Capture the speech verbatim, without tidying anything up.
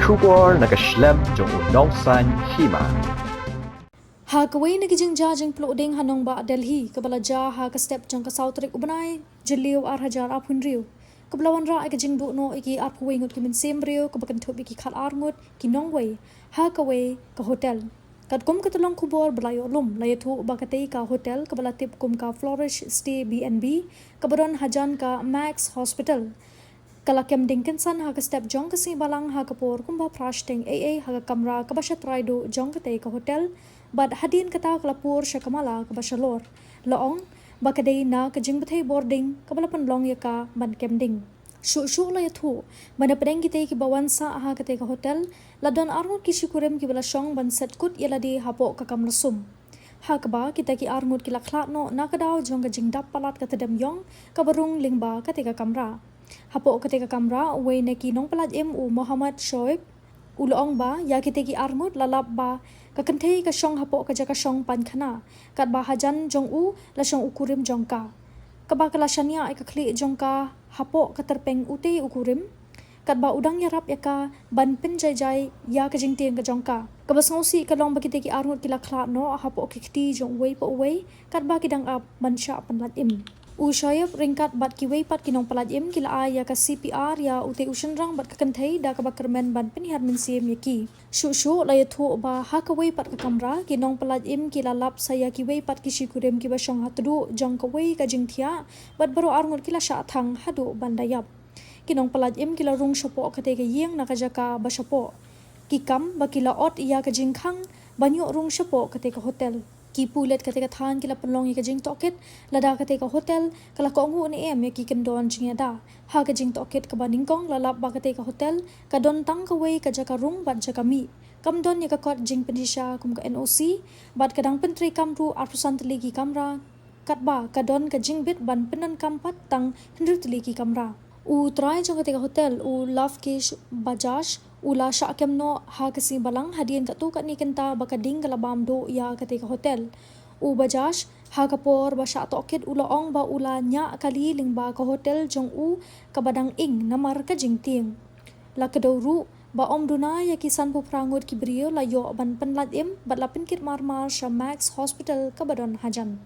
Khubor na ka shlem jong u nongsan hima. Ha kawei na ki jingjia jingpluh ding ha nongbah Delhi kaba la jia ha ka step jong ka saw tarik u bnai Jylliew ar hajar arphew hynriew, kaba la wanrah ïa ka jingduh noh ïa ki arphew wei ngut ki mynsiem briew kaba kynthup ïa ki khat ar ngut ki nongwei ha kawei ka hotel. Katkum ka tyllong khubor ba la ïoh lum, la ïathuh ba katei ka hotel kaba la tip kum ka Flourish Stay B and B kaba don hajan ka Max Hospital ka la kem ding kynsan ha ka step jong ka sngi Balang ha ka por kumba phra shiteng eiei ha ka kamra kaba sha trai duh jong katei ka hotel, bad hadien kata ka la pur sha ka mala kaba shalor. La ong ba ka dei na ka jingbthei bording kaba la pynlong ïa ka ban kem ding. Shuh shuh la ïathuh ba na pdeng kitei kiba wan sah ha katei ka hotel, la don ar ngut ki shikurim kiba la shong ban set kut ïa lade hapoh ka kamra sum. Ha kaba kita ki ar ngut ki la khlad noh na ka daw jong ka jingdap palat ka tdem ïong kaba rung lyngba katei ka kamra. Hapoh katei ka kamra, uwei na ki nongpyllait im, u Mohammad Shoaib, u la ong ba ïa kitei ki ar ngut la lap ba ka kynthei ka shong hapoh ka jaka shong painkhana, katba hajan jong u la shong u kurim jong ka, kaba ka la shaniah ïa ka khlieh jong ka hapoh ka tyrpeng utei u kurim, katba u dang ïarap ïa ka ban pynjaijai ïa ka jingtieng ka jong ka. Kaba sngewsih ka long ba kitei ki ar ngut ki la khlad noh hapoh ki kti jong uwei pa uwei, katba ki dang ap ban shah pynlait im. U Shoaib ryngkat bad kiwei pat ki nongpyllait im ki la ai ïa ka C P R ïa utei u shynrang bad ka kynthei da kaba kyrmen ban pynhiar mynsiem ïa ki. Shuh shuh la ïathuh ba ha kawei pat ka kamra, ki nongpyllait im ki la lap sa ïa kiwei pat ki shikurim kiba shong ha tduh jong kawei ka jingthiah, bad baroh ar ngut ki la shah thang haduh ban da ïap. Ki nongpyllait im ki la rung shapoh katei ka ïing na ka jaka ba shapoh. Ki kam ba ki la ot ïa ka jingkhang ban ïoh rung shapoh katei ka hotel. Ki pulit katei ka thaiñ ki la pynlong ïa ka jingtohkit lada katei ka hotel ka la kohnguh ne em ïa ki kyndon jingïada. Ha ka jingtohkit kaba nyngkong la lap ba katei ka hotel ka don tang kawei ka jaka rung bad jaka mih. Kam don ïa ka kot jingpynshisha kum ka N O C, bad ka dang pyntreikam ruh arphew san tylli ki kamra, katba ka don ka jingbit ban pyndonkam pat tang hynriew tylli ki kamra. U trai jong katei ka hotel, u Lavkesh Bajaj, u la shah kem noh ha ka sngi Balang hadien katto katne kynta ba ka ding ka la bam duh ïa katei ka hotel. U Bajaj, ha ka por ba shah tohkit, u la ong ba u la ñiah kali lyngba ka hotel jong u kaba dang ing namar ka jingtieng. La kdew ruh ba ym duna ïa ki sanphew phra ngut ki briew la ïoh ban pynlait im bad la pynkit marmar sha Max Hospital kaba don hajan.